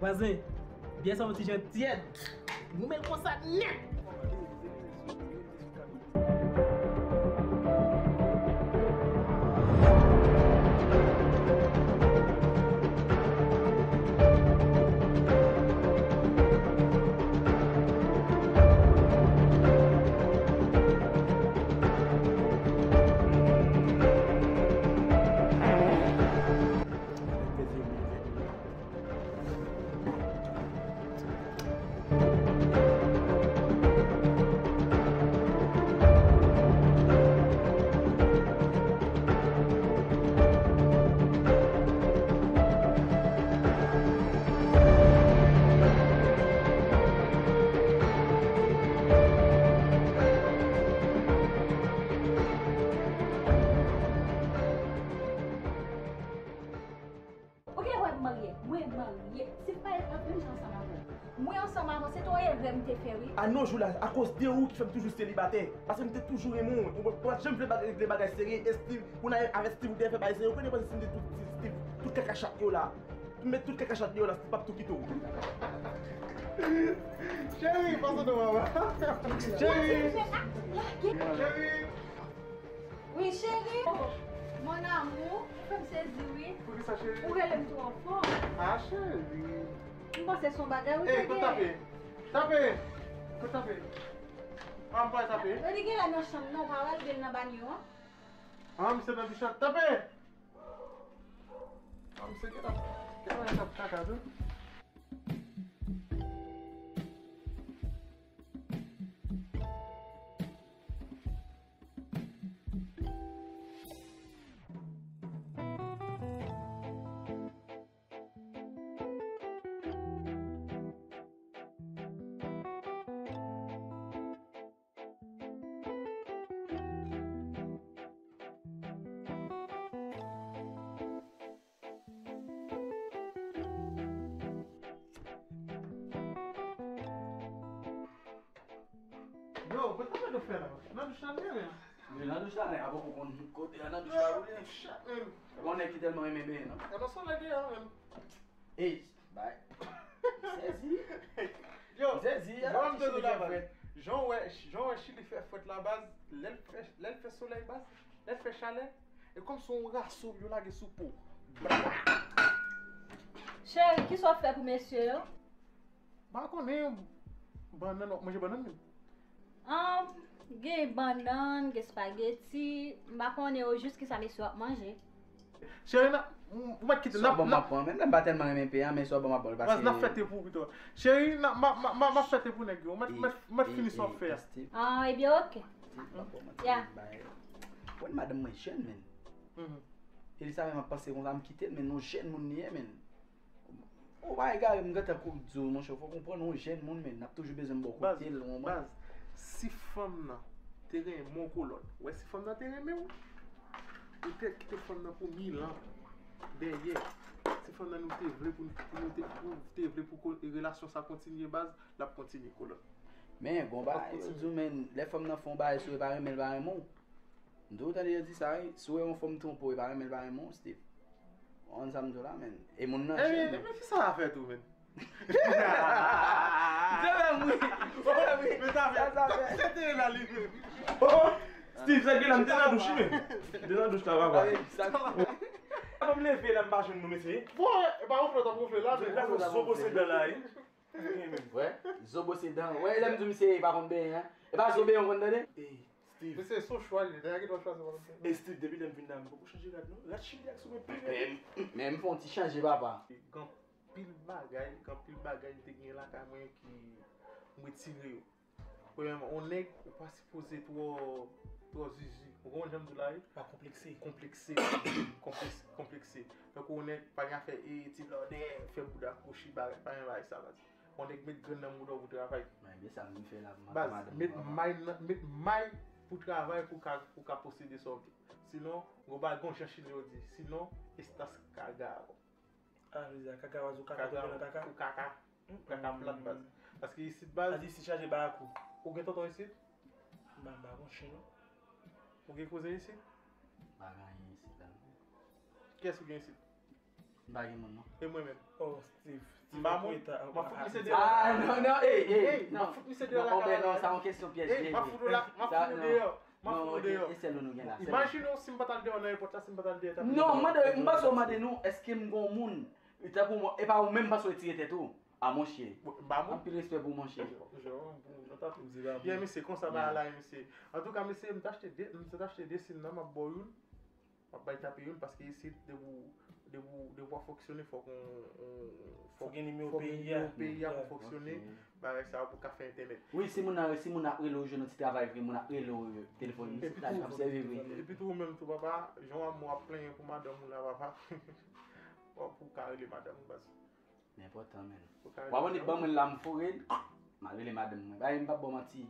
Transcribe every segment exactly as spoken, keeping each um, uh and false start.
Vwazen, byè sa yon ti jan tyèd. Goumen l konsa nèt. Ou gen wè m marye? Mwen marye. Steve pa t menm jan ansanm avè w. Mwen ansanm avè w, se te yon erè m te fè, wi. A nos jours la, akoz de ou ki fè m toujou selibatè. Paske m te toujou renmen w. Ou pa t janm vle regle bagay serye. E Steve, ou nan avè Steve, ou te fè bagay serye. Ou konnen panse si m te tout Steve, tout kaka chat yo la. M met tout kaka chat deyò la, Steve p ap tou kite w. Cheri, pase non, papa. Cheri. Cheri. Wi, cheri. Mon amour, ou fè m sezi, wi. Poukisa, cheri? Ou rele m twò fò. Ah, cheri. M panse se yon bagay, wi. Ey, kote tape? Tape! Kote tape? Ah, m pa tape. Yo di gen la nan chanm nan, ou pa wè l gen nan banyo an? Ah, misye nan douch la. Tape! Ah, misye gen la. Gen la, l ap kaka tou. Yo, kote w fè la? Nan douch la, men. Wi, nan douch la, men. Avan ou konn kote a nan douch la, wi. Chat, men. E bon, nèg ki tèlman renmen benyen, non? E nan solèy deyò, men. Ey, bay. Sezi. Yo, m sezi, jan w wè, jan w wè Chili fè frèt la, baz, lè l fè, lè l fè solèy, baz, lè l fè chalè, e kòmsi yon raso yo lage sou po. Cheri, kisa w fè pou mesye yo? M pa konnen, bannann, w ap manje bannann menm? Ahn, gen bannann, gen espageti, m pa konnen yo jis kisa mesye yo ap manje. Cheri, n ap, ou mèt kite, n ap, n ap. Sa w ban m ap pran, menm lè m pa tèlman renmen pen an, men sa w ban m ap pran l, paske. Baz, n ap fè te pou pito. Cheri, n ap, m ap, m ap, m ap fè te pou nèg yo. Mèt, mèt, mèt fini sa w ap fè a. Ah, ebyen, oke. Bon, madanm mwen jèn, men. Elisa menm ap panse konsa, m kite l, men non jèn moun li ye, men. Ou pa egare, m gentan kou di w, monchè, fòk ou konprann yon jèn moun, men n ap toujou bezwen m bò kote l, ou konprann? Baz, si fanm nan te renmen w, kolòn, ou wè si fanm nan te renmen w, ou te kite fanm nan pou mil an dèyè. Si fanm nan nou te vle pou, pou nou te, pou te vle pou ko-, relasyon sa kontinye, baz, l ap kontinye, kolòn. Men, gon bagay, yo di w, men, lè fanm nan fè yon bagay sou ou, e pa renmen l, pa renmen w. M toujou tande yo di sa, wi. Si w wè yon fanm twonpe w, e pa renmen l, pa renmen w, Steve. Ou konn sa m di w la, men. E moun nan jèn. Ebyen, men kisa l ap fè tou, men? Se menm, wi. Se menm, wi. Men sa fè. Sa, sa fè. Sa te la, li menm. Oh, Steve, sa gen la, m te nan douch, wi, men. M te nan douch la, papa. Sa, sa. Avan m leve la, m pa jwenn nou, mesye. Bon, e pa wonfle w t ap wonfle la, men. La, nou zo bwose dan la, wi. Wè, zo bwose dan. Wè, lè m di w misye pa konn benyen, en. E pa zo benyen w konn tande? Ey, Steve. Mesye, se yon chwa li ye. Dayè, gen dwa chwazi pa konn benyen. Ey, Steve, depi lè m vin la, m poko chanje rad, non. Rad Chili a sou mwen pi rèd. Men, men m fè yon ti chanje, papa. Gen anpil bagay, gen anpil bagay m te gen lakay mwen ki m retire yo. Premyèman, yon nèg, ou pa sipoze twò, twò zuzu. Ou konprann jan m di w la, wi? Pa konplekse. Konplekse. Konplekse, konplekse. Tankou yon nèg, pa gen afè, e, ti blòdè, fè bouda kwochi, bagay, pa gen bagay sa, baz. Yon nèg met grenn nan mouda w pou travay. Mwen, men sa m fè la pou madanm mwen. Baz, met may nan, met may pou travay pou ka, pou ka posede sa w vle. Sinon, gon bagay, gon jan Chili yo di, sinon, estas cagao. Ah, vle di kaka, oiseau kaka tonbe nan kaka? Ou kaka. Ou kaka plat, baz. Paske isit, baz. Sa di isit chaje barakou. Ou gen tonton isit? M pa, m pa gon chen, non. Ou gen kouzen isit? M pa gen anyen isit la, non. Kiyès ou gen isit? M pa gen moun, non. E mwen menm. Oh, Steve. M pa moun. M ap fout misye deyò. Ah, non, non, ey, ey, Ey, m non. ap fout misye deyò Non, lakay Obed, la. Non, sa yon kesyon pyèj. Ey, m ap fout ou la, m ap Sa, fout ou non. deyò. E sèl nou nou gen la. Sèl Imajine w si m pa t al deyò nan èpòt la, si m pa t al deyò. Non, m mande, m panse w mande nou, èske m gen yon moun, tankou mwen, e pa ou menm panse w retire tèt ou. A monchè. M pa moun. Anpil respè pou monchè. Jean, bon, nou ta tou di la. Byen, mesye, konsa ba la, mesye. Antouka, mesye, m t achte de, m t achte de sim nan, m ap ba w youn. M ap bay tape youn, paske isit, depi w, depi w, depi w ap fonksyone, fòk ou, ou, Fòk gen nimewo fòk gen peyi a. Nimewo peyi a pou Yeah. fonksyone. Ok. Bagay sa yo pou ka fè entènèt. Wi, si moun nan, si moun nan ap rele w jwenn yon ti travay vre, moun ap rele w telefòn, Epi sa tou, ap sèvi vre. Epi tou, ou menm tou, papa, jan w ap mwen w ap plenyen pou madanm ou la, papa. Ou ka rele madanm ou, baz. Li enpòtan, men. Ou ka W ap rele annik ban mwen l la, m foure l, m al rele madanm mwen. Bagay m p ap ba w manti.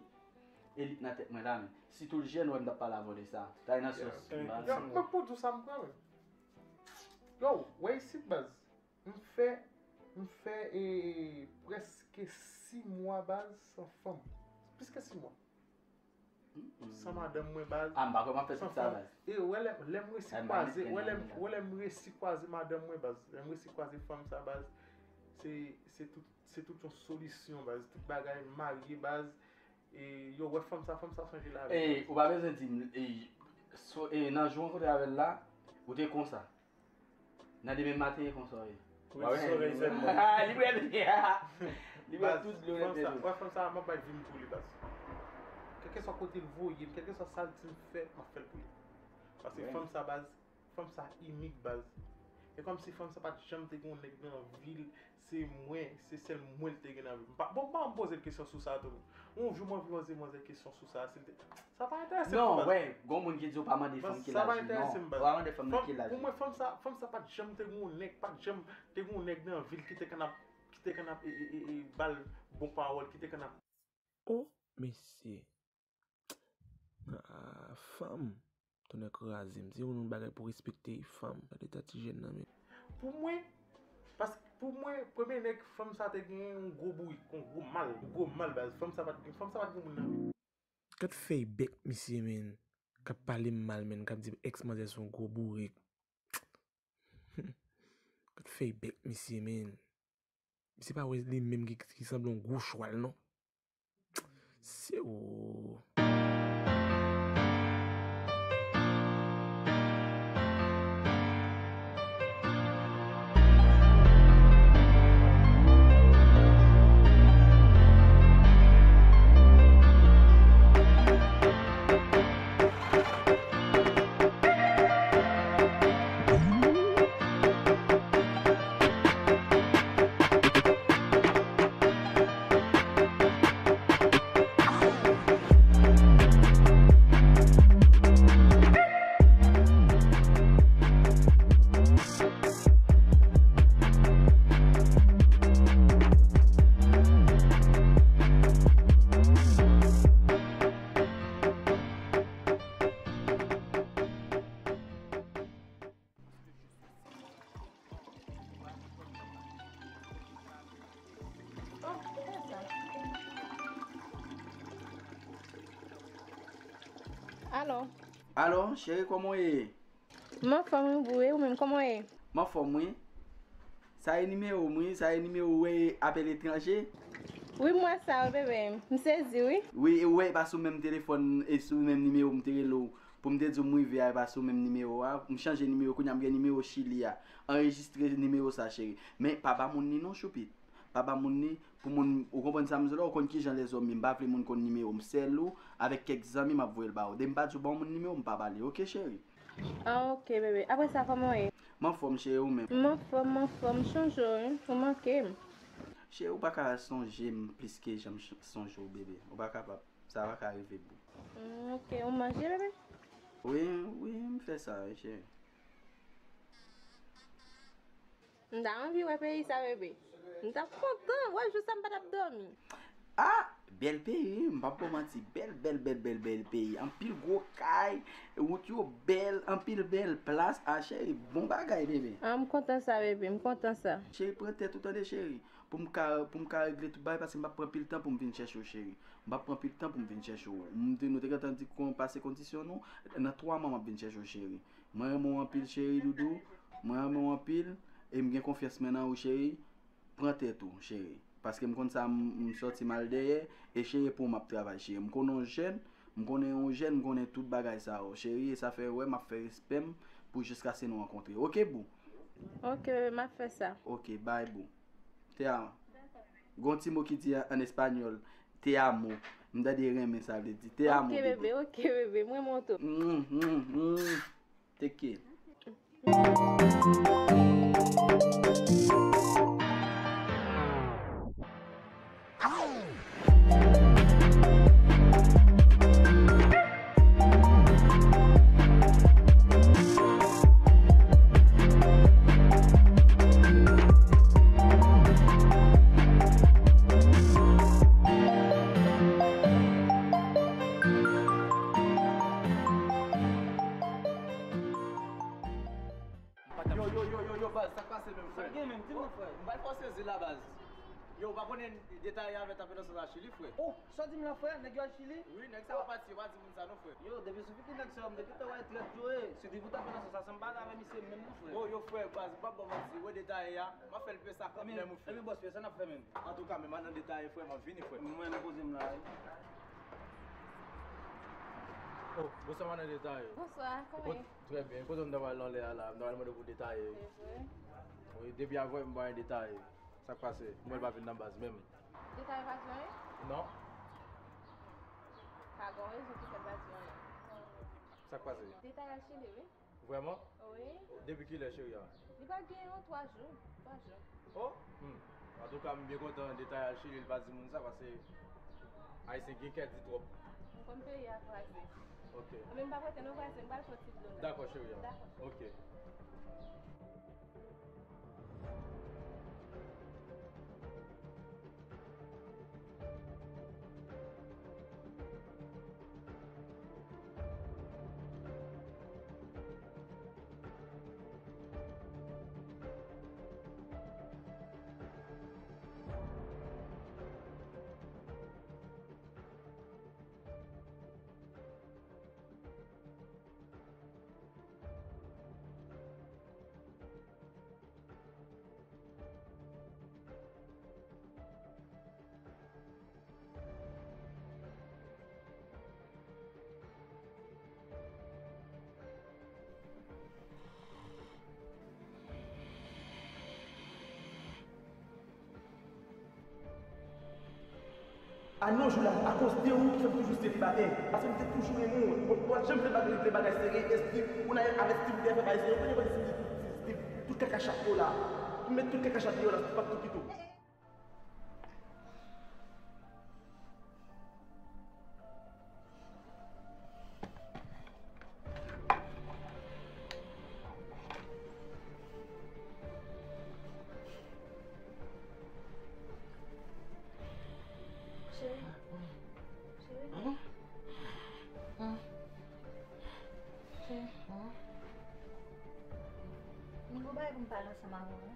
Elit nan tèt mwen la, men. Si tou l jèn, wè m t ap pale avè w de sa. Tay nan sòs. Yeah. M pa- Yo, mwen pou di w sa m pran, men. Yo, wè isit, baz. M fè, m fè e, prèske sis mwa, baz, san fanm. Plis ke sis mwa. San madanm mwen, baz. Ah, m pa kwè m ap fè tout sa, baz. E wè lè, lè m resi Ay, m kwaze, pa wè lè, gen wè lè m resi kwaze madanm mwen, baz. Lè m resi kwaze fanm sa, baz. Se, se tout, se tout yon solisyon, baz. Tout bagay marye, baz. E yo wè fanm sa, fanm sa chanje lavi. E, ou pa bezwen di m, e, so, e, nan jou w rankontre avè l la, ou te konsa. Nan demen maten, e konsa w ye. Wi, sou rezèv mwen. Li prè li. Li prè Baz, tout dlo fanm nan sa, tèt. Wè fanm sa, m ap bay vi m pou li, baz. Kèlkeswa kote l voye m, kèlkeswa sa l di m fè, m ap fè l pou li. Paske Wi. Fanm sa, baz, fanm sa inik, baz. E kòmsi fanm sa pa t janm te gen yon nèg nan vi l, se mwen, se sèl mwen l te gen nan vi l. M pa, bon, m pa poze l kesyon sou sa tou. Yon jou m anvi poze manzè kesyon sou sa, si l te, sa pa enterese m, Non, baz. Wè, gon moun ki di w pa mande fanm ki Sa pa laj li, enterese non. m, baz. Ou pa mande fanm nan ki laj Pou li. Mwen, fanm sa, fanm sa pa t janm te gen yon nèg, pa t janm te gen yon nèg nan vi l ki te konn ap, ki te konn ap, e, e, e, e, ba l bon pawòl, ki te konn ap Oh, mesye. Ah, fanm. Tonnè kraze m. Se yon bagay pou respekte fanm. Gade ta ti jèn nan, men. Pou mwen, paske pou mwen, premye nèg fanm sa te gen yon gwo bourik, yon gwo mal, yon gwo mal, baz. Fanm sa pa t gen, fanm sa pa t gen moun nan vi. Gad fèy bèk misye, men. K ap pale m mal, men. K ap di èks manzè se yon gwo bourik. Gad fèy bèk misye, men. Misye pa wè li menm ki, ki sanble yon gwo chwal, non. Se ou. Alo. Alo, cheri, kòman w ye? M anfòm, wi, boo, e ou menm, kòman w ye? M anfòm, wi. Sa e nimewo m, wi. Sa e nimewo w, e, apèl etranje? Wi, m wè sa, wi, bebe. M sezi, wi. Wi, e, w wè, e pa sou menm telefòn, e sou menm nimewo m te rele w. Pou m te di w m rive a, e pa sou menm nimewo a. M chanje nimewo, kounye a m gen nimewo Chili a. Anrejistre nimewo sa, cheri. Men pa ba moun li non, choupit. Pa ba moun li, pou moun, ou konprann sa m di w la, ou konn kijan lèzòm ye. M pa vle moun konn nimewo m. Sèl ou, avèk kèk zanmi, m ap voye l ba ou. Depi m pa di w ban moun nimewo m, m pa ba li. Oke, cheri? Ah, oke, bebe. Apre sa, kòman w ye? M anfòm, cheri, ou menm? M anfòm, m anfòm. M sonje w, wi. Ou manke m. Cheri, ou pa ka sonje m plis ke jan m ch-, sonje w, bebe. Ou pa kapab. Sa pa ka rive, boo. Mm, oke, ou manje, bebe? Wi, wi, m fè sa, wi, cheri. M ta anvi wè peyi sa, bebe. M t ap kontan. Wè, jou sa m pa t ap dòmi. Ah, bèl peyi, wi, m p ap ba w manti. Bèl, bèl, bèl, bèl, bèl peyi. Anpil gwo kay, wout yo bèl, anpil bèl plas. Ah, cheri, bon bagay, bebe. Ah, m kontan sa, bebe. M kontan sa. Cheri, pran tèt ou, tande, cheri. Pou m ka, pou m ka regle tout bagay, paske m p ap pran pil tan pou m vin chèche w, cheri. M p ap pran pil tan pou m vin chèche w. M te, nou te gentan di kon pase kondisyon nou, nan twa mwa m ap vin chèche w, cheri. Mwen renmen w anpil, cheri doudou. Mwen renmen w anpil. E m gen konfyans mwen nan ou, cheri. Pran tèt ou, cheri. Paske m konn sa, m, m sòti mal dèyè, e cheri, pou m ap travay, cheri. M konnen w jèn, m konnen w jèn, m konnen tout bagay sa yo, cheri, e sa fè, wè, m ap fè respè m pou jiskaske nou rankontre. Oke, boo? Oke, m ap fè sa. Oke, bye, boo. Te amo. Gon ti mo ki di an, an espanyòl, te amo. M tande renmen sa vle di. Te amo, bebe. Oke, bebe, oke, bebe. Mwen monto. Mm, mm, mm. Take care. Yo, yo, yo, yo, yo, baz, sa k pase menm, frè? Sa gen menm, di m non, frè. M pral fè w sezi la, baz. Yo, ou pa konnen detayè a t ap nan sans a Chili, frè? Oh, sa w di m la, frè? Nèg yo al Chili? Wi, nèg sa yo pati, yo pa di moun sa non, frè. Yo, depi sou figi nèg sa yo, m te gentan wè trèt yo ye. Si di pou t ap nan sans sa, san m pale avè misye menm non, frè. Oh, yo, frè, baz, m p ap ba w manti, wè detayè a, m ap fè l peye sa kòb lè m ou frè. Ebyen, bòs, pèsonn ap fè menm. Antouka, men m al nan detayè, frè, m ap vini, frè. Mwen, m poze m la, wi. Oh, bonswa, madan detayè. Bonswa, kòman ye? Trè byen. Kote m ta pral nan lè a la? M ta pral mande pou detayè. Se vre? Wi, depi avè m pa gen detayè. Sa k pase? Mwen pa vin nan baz menm. Detayè pa di anyen? Non. Ka gen rezon ki fè l pa di anyen. Sa k pase? Detayè al Chili, wi. Vrèman? Wi. Depi kilè, cheri a? Li pa gen yon twa jou. Twa jou. Oh? Hmm. Antouka, m byen kontan detayè al Chili, li pa di moun sa, paske Ayisyen gen kè di twòp. M konn peyi a kraze. Ok. Men m p ap rete non, kraze, m pral fè yon ti dlo la. Dakò, cheri a. Dakò. Ok. A nos jou la, akoz de ou ki fè m toujou selibatè. Paske m te toujou renmen w. Bon, ou pa t janm fè bagay, de bagay serye, Steve. Ou nan avè Steve, ou te fè bagay serye. Ou konnen Steve, Steve, tout kaka chat yo la. Ou met tout kaka chat yo la, Steve p ap tou kite w. Cheri. Cheri. Cheri. Mwen gen yon bagay pou m pale ansanm avè w, wi.